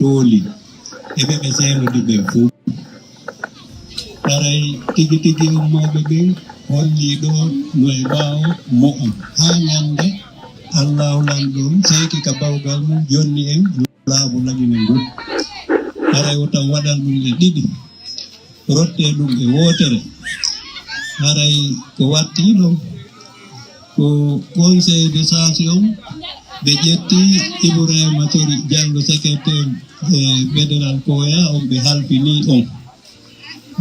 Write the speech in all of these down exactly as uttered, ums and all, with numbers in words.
tooli e ɓe ɓe seelodi ɓen fow. Haray tigi tigi on mawɓe ɓen hollii ɗoo no e ɓaawo mo'on haa ñannde Allaahu Lanɗo on seeki ka bawgal mun jonni en laamu Lagine ngun. Haray wota on waɗan ɗun e ɗiɗi, rottee ɗun e wootere. Haray ko wattii ɗon ko Conseil de Sage on, ɓe ƴetti Ibrahima Sori Jallo, secrétaire, eh, fédéral Koya on, ɓe halfinii on.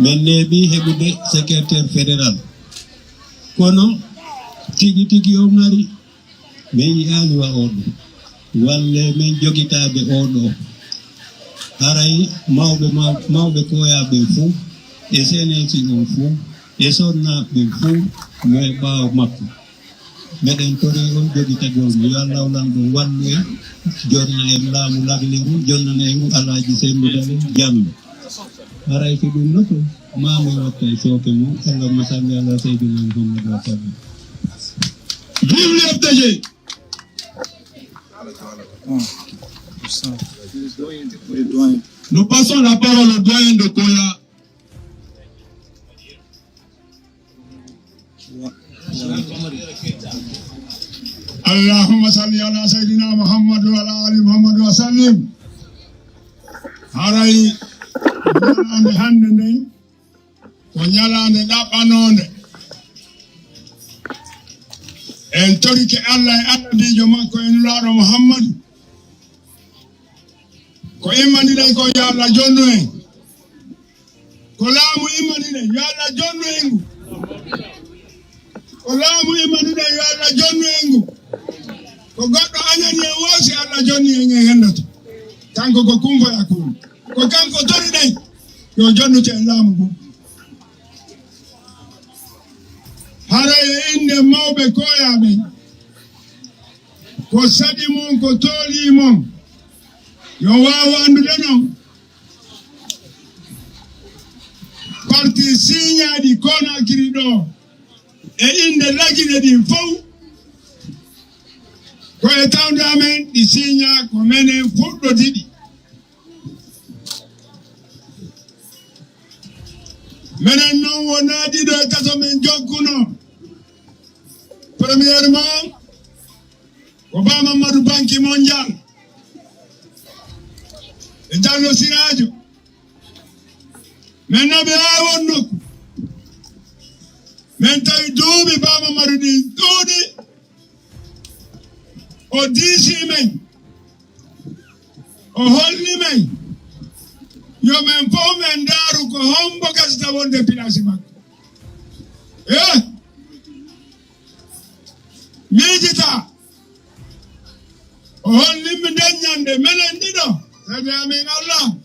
Men neeɓii heɓude secrétaire fédéral. Kono tigi tigi on ari, men yi'aali wa oo ɗoo. Wallee men jogitaade oo ɗoo. Haray mawɓe maw-, mawɓe Koya ɓen fow, e senesi on fow, e sonnaaɓe ɓen fow, no e ɓaawo makko. Meɗen torii on jogitagol mo. Yo Allaahu Lanɗo wallu en, jonna en laamu Lagine ngun, jonnana en ngu Alaaji Sellu Dalen Jallo. Haray ko ɗun no tun, maa mi watta e sooke mun. Allahumma salli ala sayyidina Muhammad wa sallim. Vive l'U F D G. Nous passons la parole au doyen de Koya. اللهم صل على سيدنا محمد وعلى آل محمد وسلم. Haray ñalaande hannde nden ko ñalaande ɗaɓɓanoonde. En torike Allah e Annabiijo makko e Nulaaɗo Muhammadu. Ko immaniɗen kon, yo Allah jonnu en. Ko laamu immaniɗen, yo Allah jonnu en ngu. Ko laamu immaniɗen, yo Allah jonnu en ngu. Ko goɗɗo añani en woo, si Allah jonni en, en hendoto. Kanko ko kun fayakun. Ko kanko toriɗen, yo jonnutu en laamu ngun. Haray e innde mawɓe Koya ɓen, ko saɗi mon, ko toolii mon, yo waaw anndude non, parti siiñaaɗi Conakry ɗoo e innde Lagine ɗin fow, ko e tawnde amen ɗi siiñaa, ko menen fuɗɗoti ɗi. Menen non wonaa ɗiɗo e tato men jokkunoo. Premièrement, ko Ba Mamadou Banque Mondial e Jallo Siraajo. Men naɓi haa won nokku. Men tawi duuɓi Ba Mamadou ɗin ɗuuɗi. O diisii men. O holli men. Yo men fow men ndaaru ko hombo gasata wonde pilaasi makko. Eh! Miijitaa. O holli mi nden ñande menen ɗiɗo. Kadi amin Allah.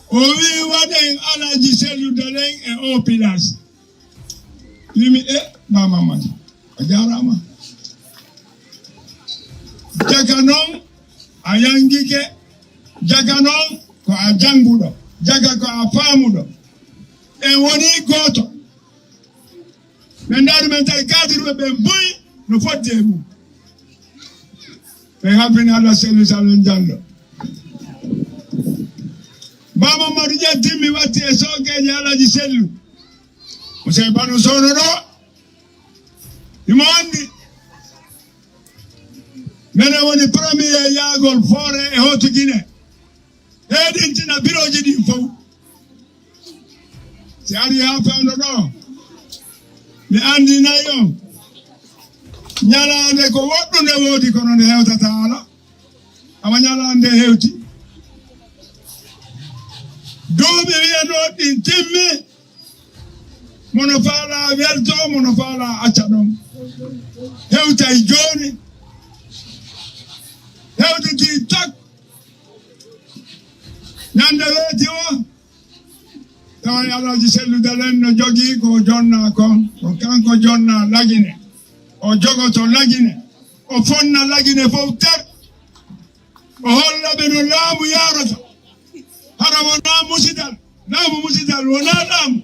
O wi'i, "Waɗen Alhaji Sellu Dalen e o pilaasi." Wimi, "E, Ba Mamadi, a jaaraama. Jaka non a yangike, jaka non ko a jannguɗo, jaka ko a faamuɗo. En woni gooto." Ɓe ndaari men tawi kaadirɓe ɓen buy no fodde e mum. Ɓe habbini Alla Sellu Salen Jallo. Ba Mamadu ƴettimmi watti e sookeeji Alaji Sellu. Monsieur Banu Sono ɗo, himo anndi. Menen woni premier yaagol foore e Haute Guinée. Heɗintina birooji ɗin fow. Si ari haa fewndo ɗo, mi anndinay on. Ñalaande ko woɗɗunde woodi, kono nde hewtataa alaa. Awa ñalaande hewti. Duuɓi wi'anoo ɗin timmi. Mono faalaa weltoo, mono faalaa acca ɗon. Hewtay jooni. Hewtitii tak. Ñande weeti o, tawa Alhaji Sellu Dalen no jogii ko o jonnaa kon, ko kanko jonnaa Lagine. O jogoto Lagine, o fonna Lagine fow ter. O holla ɓe no laamu yaarata. Hara wonaa musidal, laamu musidal wonaa laamu.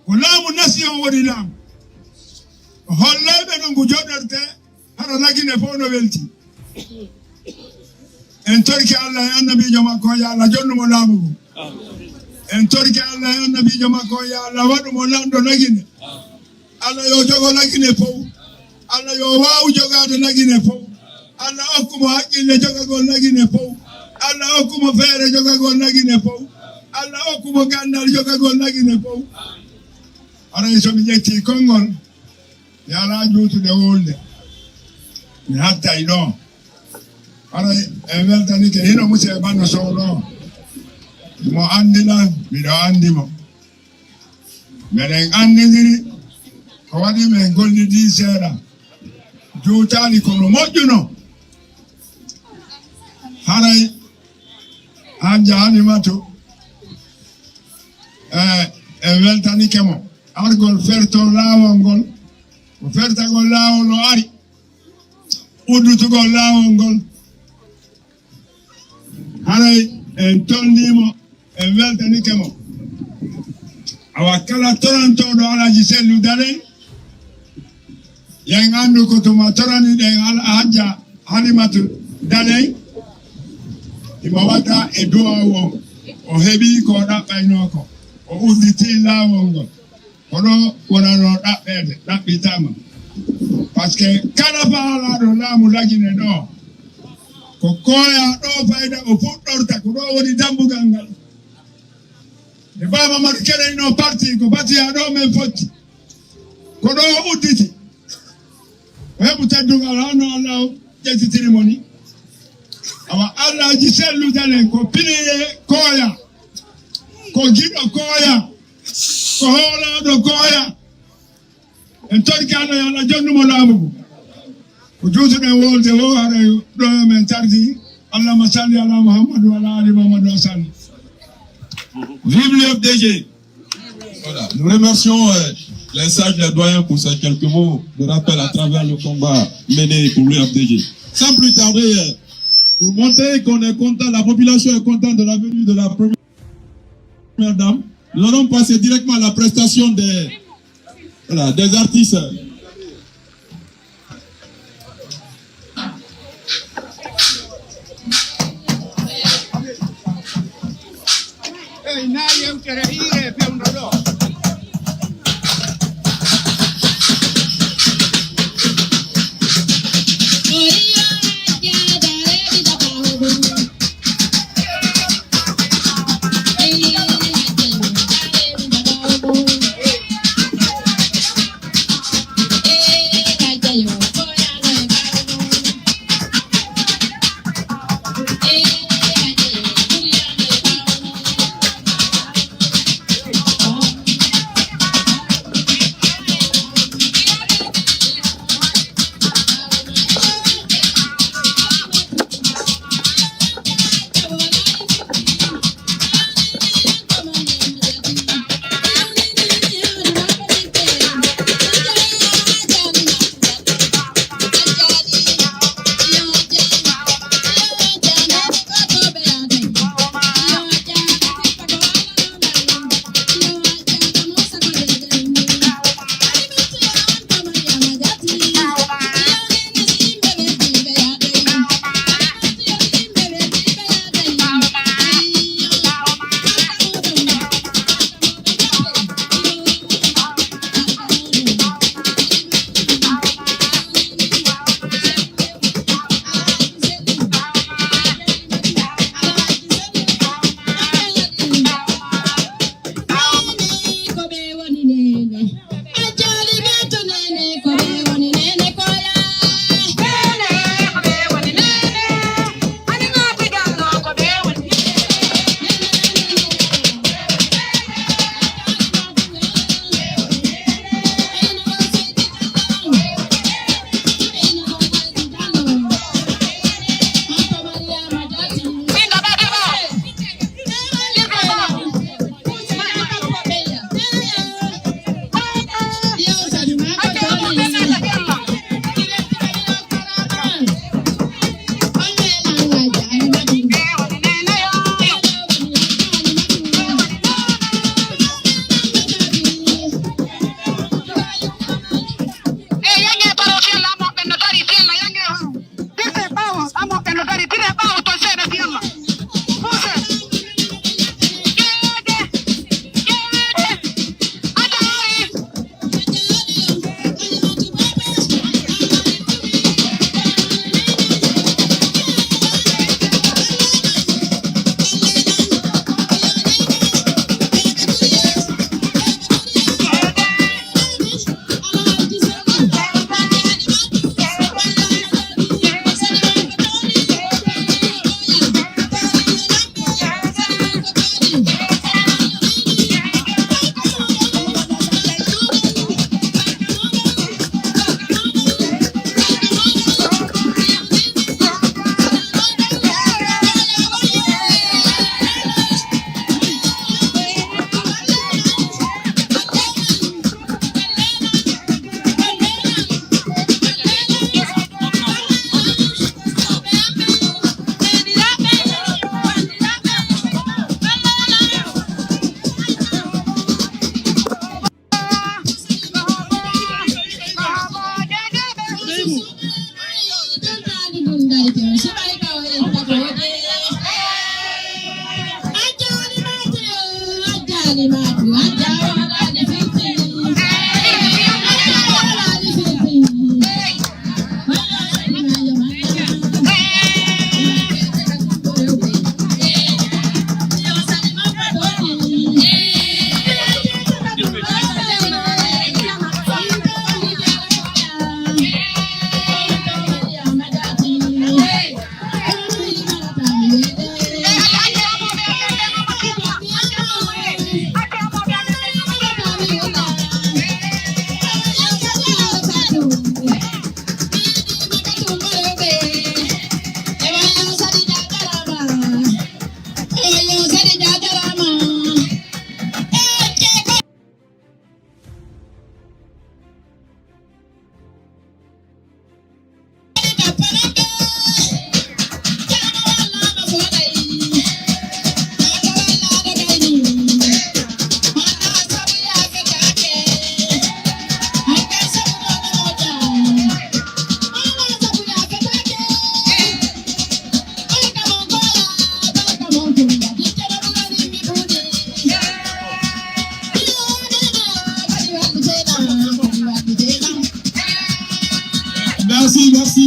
Ko laamu nation woni laamu. O hollay ɓe no ngu joɗortee, hara Lagine fow no weltii. En torike Alla e annabiijo makko, yo Alla jonnu mo laamu ngun. En torike Alla e annabiijo makko, yo Alla waɗu mo lanɗo Lagine. Alla yo jogo Lagine fow. Alla yo waawu jogaade Lagine fow. Alla okku mo haqqille jogagol Lagine fow. Alla okku mo feere jogagol Lagine fow. Alla okku mo ganndal jogagol Lagine fow. Haray so mi ƴettii konngol, mi alaa juutude wulde. Mi hattay ɗoo. Haray en weltanike hino Monsieur Bano Sow ɗoo. Mo anndi lan, miɗo anndi mo. Meɗen anndindiri, ko waɗi men gollidii seeɗa. Juutaali kono moƴƴuno. Haray Hajja Halimatu, eh, en weltanike mo. Argol ferto laawol ngol, ko fertagol laawol o ari, udditugol laawol ngol. Haray en tolnii mo, en weltanike mo. Awa kala torantooɗo Alhaji Sellu Dalen, yen anndu ko tuma toraniɗen Al-, Hajja Halimatu Dalen, himo waɗa e duwaawu on. O heɓii ko o ɗaɓɓaynoo ko. O udditii laawol ngol. Ko ɗoo wonanoo ɗaɓɓeede, ɗaɓɓitaama. Parce que kala faalaaɗo laamu Lagine ɗoo, ko Kooya ɗoo fayda o fuɗɗorta, ko ɗoo woni dambugal ngal. Nde Baaba Mamadou keɗoynoo parti, ko Batiya ɗoo men fotti. Ko ɗoo o udditi. O heɓu teddungal, haa no Alla o ƴettitiri mo ni. Awa Alhaji Sellu Dalen ko piliye Kooya, ko giɗo Kooya, ko hoolaaɗo Kooya. En torike Alla, yo Alla jonnu mo laamu ngu. Ko juutuɗen wolde woo, haray ɗoo men tardi. Allahumma salli ala Muhammad wa ala ali Muhammad wa sallim. Vive l'U F D G. Voilà. Nous remercions, euh, les sages, les doyens pour ces quelques mots de rappel à travers le combat mené pour l'U F D G. Sans plus tarder, euh, pour montrer qu'on est content, la population est contente de la venue de la première dame, nous allons passer directement à la prestation des, voilà, des artistes. Ey, na yewtere hiire fewndo ɗo.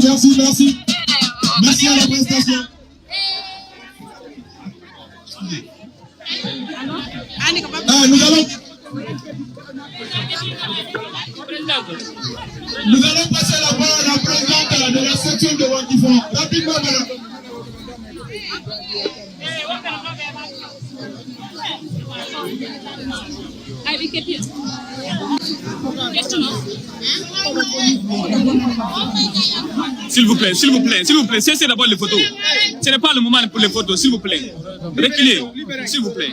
Merci, merci. Merci à la prestation. Ah, nous allons, nous allons passer la parole à la présidente de la section de Wankifon. Rapidement, madame. S'il vous plaît, s'il vous plaît, s'il vous plaît, cessez d'abord les photos. Ce n'est pas le moment pour les photos, s'il vous plaît. Reculez, s'il vous plaît.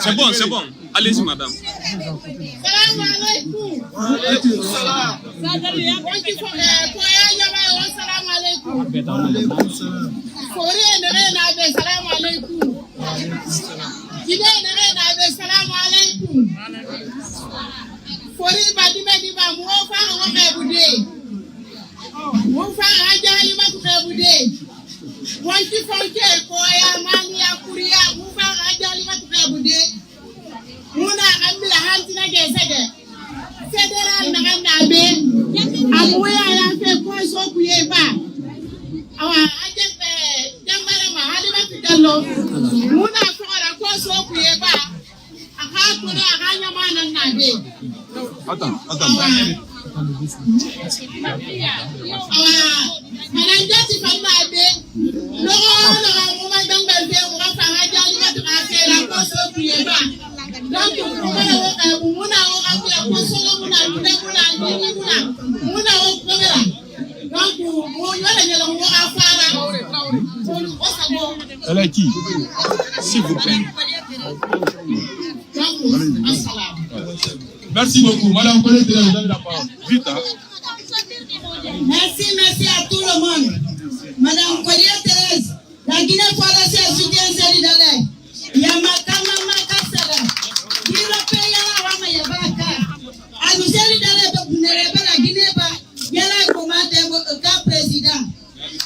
C'est bon, c'est bon. Allez-y, madame. Salamu alaikum. Wa alaikum salam. Wanki fo, eh, ko ya jama, wa salamu alaikum. Fori e nere na be, salamu alaikum. Jide e nere na be, salamu alaikum. Fori ba dime di ba mu o fa o ke bude. Mu fa ajali ma ku ke bude. Wanki fo ke ko ya mani ya kuria, mu fa ajali ma ku ke bude. Muna ambila hantina ke sege. Federal na ganna be. Amuya ya fe ko so ku ye ba. Awa, aje, eh, jambara ma, Halimatu Jallo. Muna fora ko so ku ye ba. Aka kono, aka nyama nan na be. Attends, attends. Awa. Awa. Mana jati fanna be. Logo, logo, mo ma dangal be, mo ma fa ha jali ma ta ke la ko so ku ye ba. Donc, mo ma wo ka, mo na wo ka ko so, mo na, mo na, mo na, mo na, mo na wo ko la. Donc, mo yo la nyala mo ka fara. Ko ko sa ko. Elle est qui? S'il vous plaît. Donc, assalam. Merci beaucoup. Madame Colette, vous avez la parole. Vite, hein. Merci, merci à tout le monde. Madame Collier Thérèse, la Guinée forestière soutient Cellou Dalein. Yama kama makasara. Biro pe yala wama yabaka. Anu Cellou Dalein to bunere ba la Guinée ba. Yala komate bo ka président.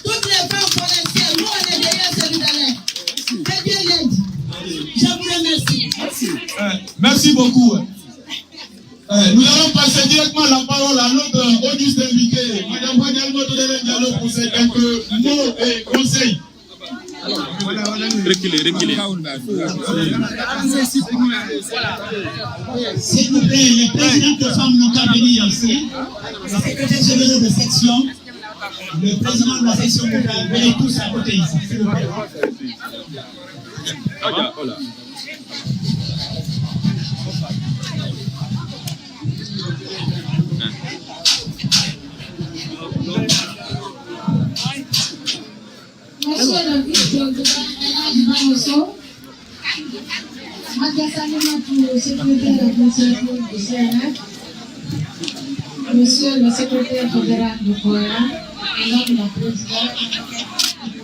Toutes les femmes forestières, nous on est derrière Cellou Dalein. Que Dieu l'aide. Je vous remercie. Euh, merci beaucoup. Euh, nous allons passer directement la parole à notre auguste invité, Madame Fadi Almoto Delen Diallo, pour ses quelques mots et conseils. Reculez, reculez. S'il vous plaît, les présidentes de femmes n'ont qu'à venir ici. Le secrétaire général de section, le président de la section locale, venez tous à côté ici, s'il vous plaît. Monsieur le vice-président, Elhadji Baro Sow, Madja Salimata, secrétaire administratif du C N F, Monsieur le secrétaire fédéral du COYA, Madame la présidente,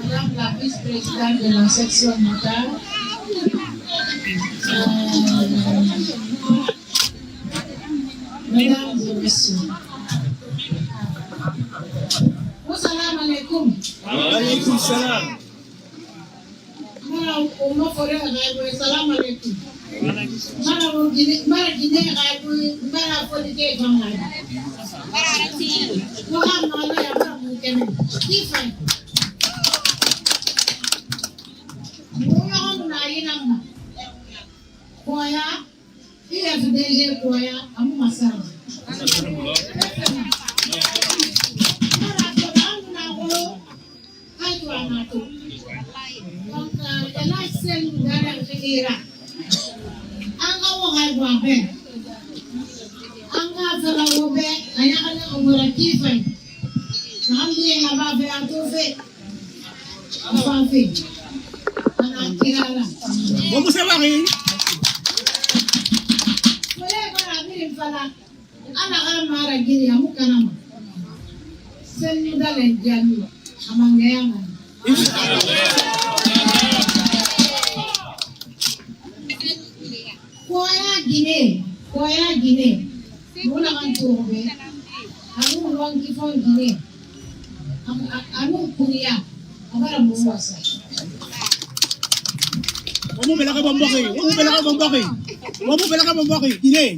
Madame la vice-présidente de la section notable, euh, Mesdames et messieurs. Assalamu alaikum. Wa alaikum salam. Mara o ma fore a gai boy, salam alaikum. Mara o gine, mara gine a gai boy, mara fore ke ganga. Ko ha mala ya mara mu kene. Kifa. Mu ya na ina ma. Koya. I F D G koya, amu masara. Mara ko bangu na ko, kai to anato. Donc, euh, ela sen dara kira. Anga wo hai bo abe. Anga fala wo be, aya ala amura kifai. Nambi na ba be atofe. Afanfe. Ana kirala. Bomu se wari. Fole bara biri fala. Ala ga mara giri amu kanama. Senu dalen jami. Amangayama. Koya Guinée. Koya Guinée. Muna kan tobe. Anu wanki fon Guinée. Anu, anu kuria. Abara mu wasa. Wamu belaka bombaki, wamu belaka bombaki, wamu belaka bombaki, ine.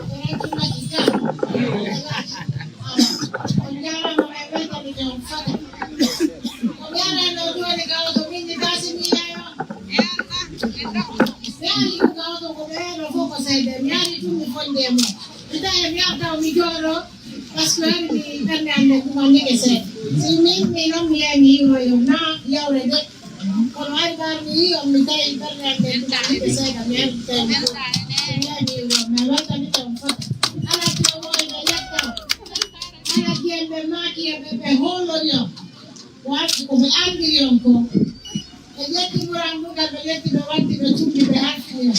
Ko jaaraama, en weltanike on fota. Ko mi aranno jooni ka oto min ni taasi mi yayo. Yaani ɗum ka oto ko ɓe ɗo fof ko seede. Mi ari tun mi fonde mo. Mi tawi mi arta mi jooɗo. Parce que hari mi ɓernde am nde kumannike seeɗa. Si min, mi non mi yehi mi yi'oyo na yawre de. Kono hari ɓaar mi yi'i on mi tawi ɓernde am nde kumannike seeɗa, mi ari tawi mi yi'i mi yi'oyo. Mi weltanike on fota. Ala tewo e ɓe yetta. Ala jiyen ɓe maaki e ɓe ɓe hoolori on. Waɗi ko ɓe anndiri on ko. Ɓe ƴetti ɓuran ɗuɗal, ɓe ƴetti ɓe watti ɓe cummi ɓe artiri on.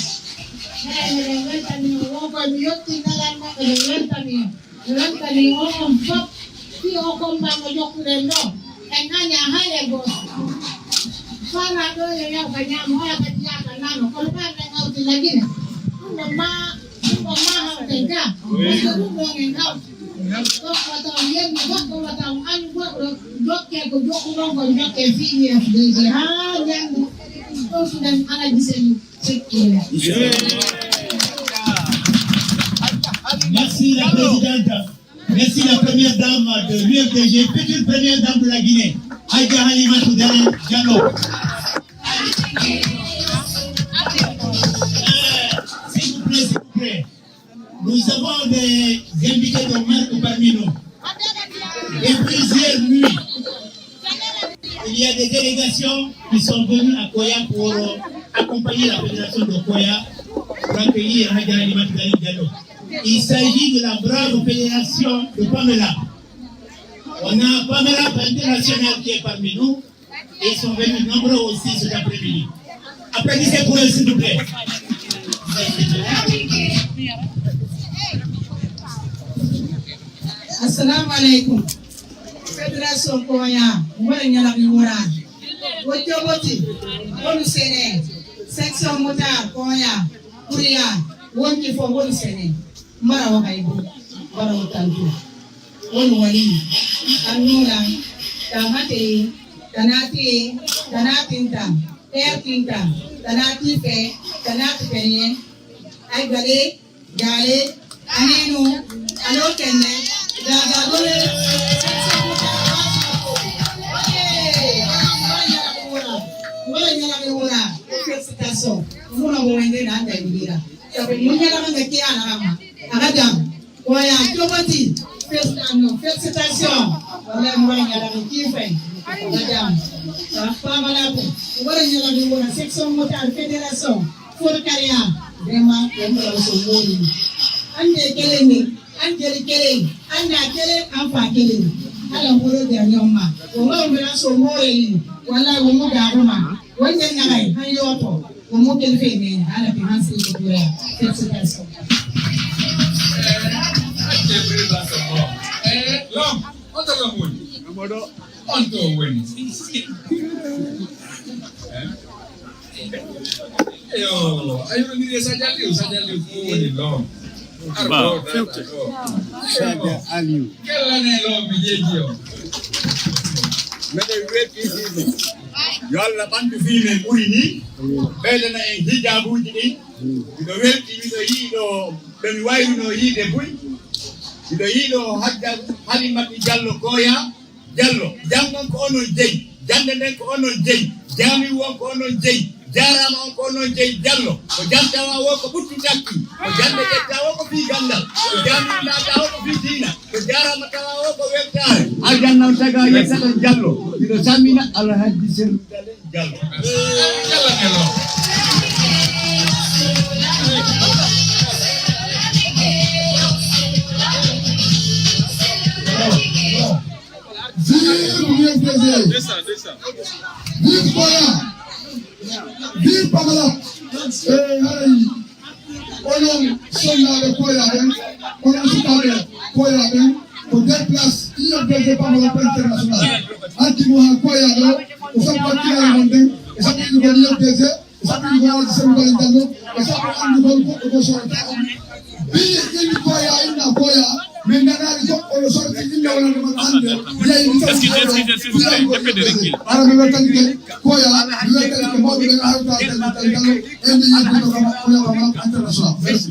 Ɓe weltani on, woo koye mi yotti ngalal maɓɓe, ɓe weltani on. Weltani on on fof, fii o combat mo jokkuɗen ɗoo, en ŋañaa hay e gooto. Faalaa ɗoo yo yaw ka ñaamo, oya kadi yaa ka nano, kono ɓaarɗen hawti Lagine. Ɗum ɗon maa, ɗum ɗon maa hawten ka, parce que ɗum ɗon en hawti. Ɗon wata on yenni goɗɗo, wata on andu goɗɗo, jokkee ko jokkuɗon kon, jokkee fii U F D G haa ñande ɗowtuɗen Alaji Seydu. Merci la présidente. Merci la première dame de l'U F D G, future première dame de la Guinée, Adja Halimata Touré Diallo. Euh, s'il vous plaît, s'il vous plaît. Nous avons des invités de marque parmi nous. Et plusieurs nuits. Il y a des délégations qui sont venues à Koya pour, euh, accompagner la fédération de Koya pour accueillir Hadja Halimata Touré Diallo. Il s'agit de la brave fédération de Pamela. On a Pamela International qui est parmi nous. Ils sont venus nombreux aussi cet après-midi. Applaudissez pour eux, s'il vous plaît. Assalamu alaikum. Fédération Koya, wala ñalami wora. Wo joboti, wonu sene. Section Mutar Koya, Kuria, wonki fo wonu sene. Mara wo haybu, mara wo tantu. Wonu wali, annura, tamate, tanati, tanatinta, tertinta, tanatife, tanatipenye, ay bale, Jaale, Amiinu, Aloo Kenne, Daadaa Gole, Section Mutar, Waati Makko. Wala ñalami wora, wala ñalami wora. Félicitation. Muna mo wende na anda ibira. Sabu mu ñalama nga ke ana rama. Aga jam. Koya joboti. Félicitation. Wala mo wala ñalami kifen. Aga jam. Pamalaku. Wala ñalami wora. Section Mutar, fédération. Fodkariya, vraiment, ɗon ɗon so moori. Annde kelen ni, an jeli kelen, annda kelen, an fa kelen. Ala moro de nyoma. Wo ma mura so moori, wala wo mu da ruma. Wonde na hay, han yoto. Wo mu kel fe me, ala bi han si ko dura. Félicitation. Eh, long, on the long one. On to woni. Eh? Yo, a yurondiri e Sadio Aliou, Sadio Aliou ko woni long. Arɗo, fewte. Sadio Aliou. Kellane long mi jeeji o. Meɗen weltii fii men. Yo Allah ɓantu fii men ɓuri ni. Ɓeydana en hijaabuuji ɗin. Miɗo weltii, miɗo yiɗo, ɓe mi wayrunoo yiide buy. Miɗo yiɗo Hajja Halimatu Jallo Koya. Jallo, janngon ko onon jeyi, jannde nden ko onon jeyi, jaamiwu on ko onon jeyi, jaaraama on ko onon jeyi, Jallo, ko jantawa wo ko ɓuttu takki, ko jannde ƴetta wo ko fii ganndal, ko jaamiwu naata wo ko fii diina, ko jaaraama tawa wo ko weltaare. Aljanna on taga yettaɗon Jallo, miɗo sammina Alhaji Selu Dalen Jallo. Jallo, Vive U F D G! Vive Koya! Vive Pamela! Eh, haray, onon sonnaaɓe Koya ɓen, onon sukaaɓe Koya ɓen, ko deux places U F D G Pamela International. Addi mo haa Koya ɗo, o sabu wakkilaaɓe mon ɓen, o sabu anndugol U F D G, o sabu anndugol Alhaji Senu Bala Jallo, o sabu anndugol goɗɗo ko sorata on. Ɓiyi ɓiɓɓe Koya, inna Koya, min nanaali goɗɗo no sorti inna wonande man annde, yeyi mi tawi Excusez, excusez, s'il vous plaît, un peu de recul. Ara mi weltanike Koya, mi weltanike mawɓe ɓen hawta Jallo Jallo, en mi yedduno kama Koya Pamela International. Merci.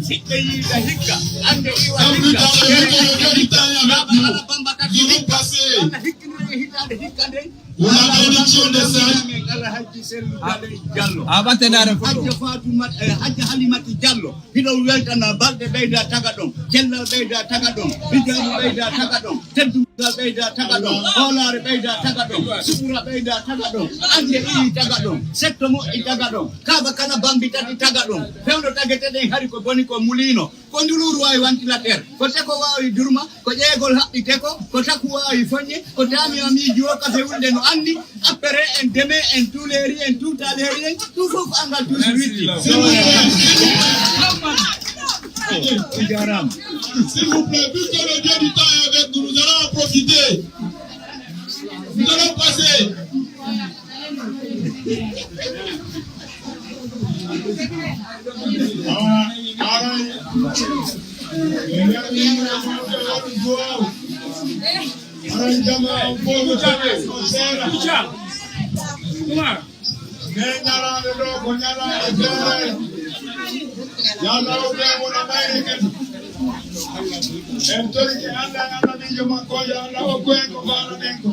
Vous passez. Vous avez dit sur le site. A ɓattenaare fof. Hajja Fatumata, eh, Hajja Halimata Jallo, hiɗo weltana balɗe ɓeyda taga ɗon, cellal ɓeyda taga ɗon, hijaabu ɓeyda taga ɗon, teddungal ɓeyda taga ɗon, hoolaare ɓeyda taga ɗon, suɓura ɓeyda taga ɗon, annde iri taga ɗon, setto moƴƴi taga ɗon, kaaba kala bambi tati taga ɗon, fewndo tageteɗen hari ko boni ko muliino. Ko nduluuru waawi ventilateur, ko teko waawi durma, ko ƴeegol haɓɓi teko, ko taku waawi foññe, ko taami a miijuwo kafe wulde no anndi, après en demain en tous les riz en tout à l'heure en tout fof ko angal tous witti. Merci. S'il vous plaît, vu que le Dieu du temps est avec nous, nous allons en profiter. Nous allons passer. Awa, aray. Aray, jama, on fof, on seera. Nde ñalaande ɗo ko ñalaande feere. Yo Allah okku en wona mayre kadi. En torike Allah e Annabiijo makko, yo Allah okku en ko faalaɗen ko.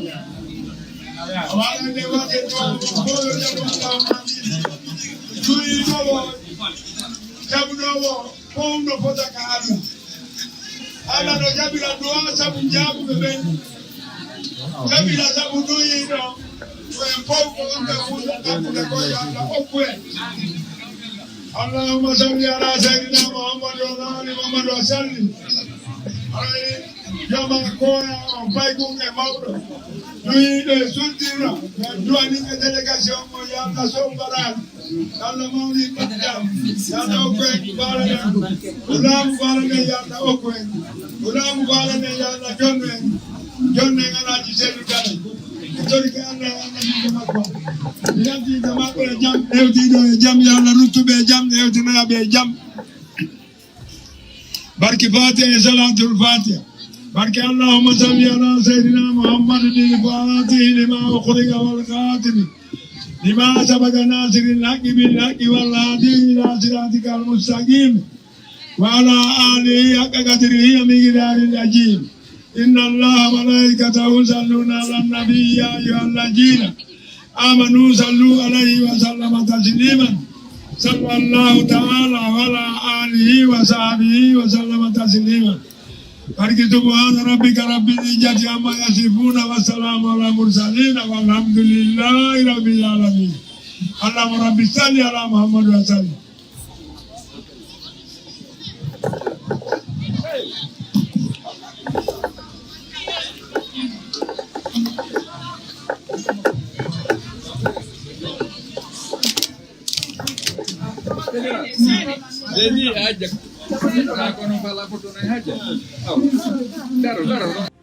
Awa, en nde waɗde du'a, ko fof yo jaɓu, Allahumma amiin. Du'inoowo, jaɓunoowo, fof no fota ka Allah. Allah no jaɓira du'a sabu jaabuɓe ɓen. Jaɓira sabu du'iiɗo. Ko en fof ko on ɓe wuro ɗaɓɓude ko yo Allah okku en. Allahumma salli ala sayyidina Muhammad wa ala ali Muhammad wa sallim. Ay, jama Koya on fay kun e mawɗo. Du'iiɗo e sultiiɗo. Du'aninɓe délégation mo yo Allah sow baraji. Yo Allah mawni ɓe jam. Yo Allah okku en baala men. Ko laamu baala men yo Allah okku en. Ko laamu baala men yo Allah jonnu en. Jonnu en Alhaji Seydou Kane. Mi torike Allah e Annabiijo makko. Mi yalti e maɓɓe e jam, hewtiiɗo e jam, yo Allah ruttu ɓe e jam, hewtinana ɓe e jam. Barke Fatiha e Salatul Fatiha. Barke اللهم صل على سيدنا محمد الفاتح لما أغلق والخاتم لما سبق ناصر الحق بالحق والهادي إلى صراطك المستقيم وعلى آله حق قدره ومقداره العظيم. إن الله وملائكته يصلون على النبي يا أيها الذين آمنوا صلوا عليه وسلم تسليما. صلى الله تعالى على آله وصحبه وسلم تسليما. Barke سبحان ربك رب العزة عما يصفون وسلام على المرسلين والحمد لله رب العالمين. اللهم رب صل على محمد وسلم. Deni, Hajja. Kono fala foto na Hajja. Aw. Daro, daro.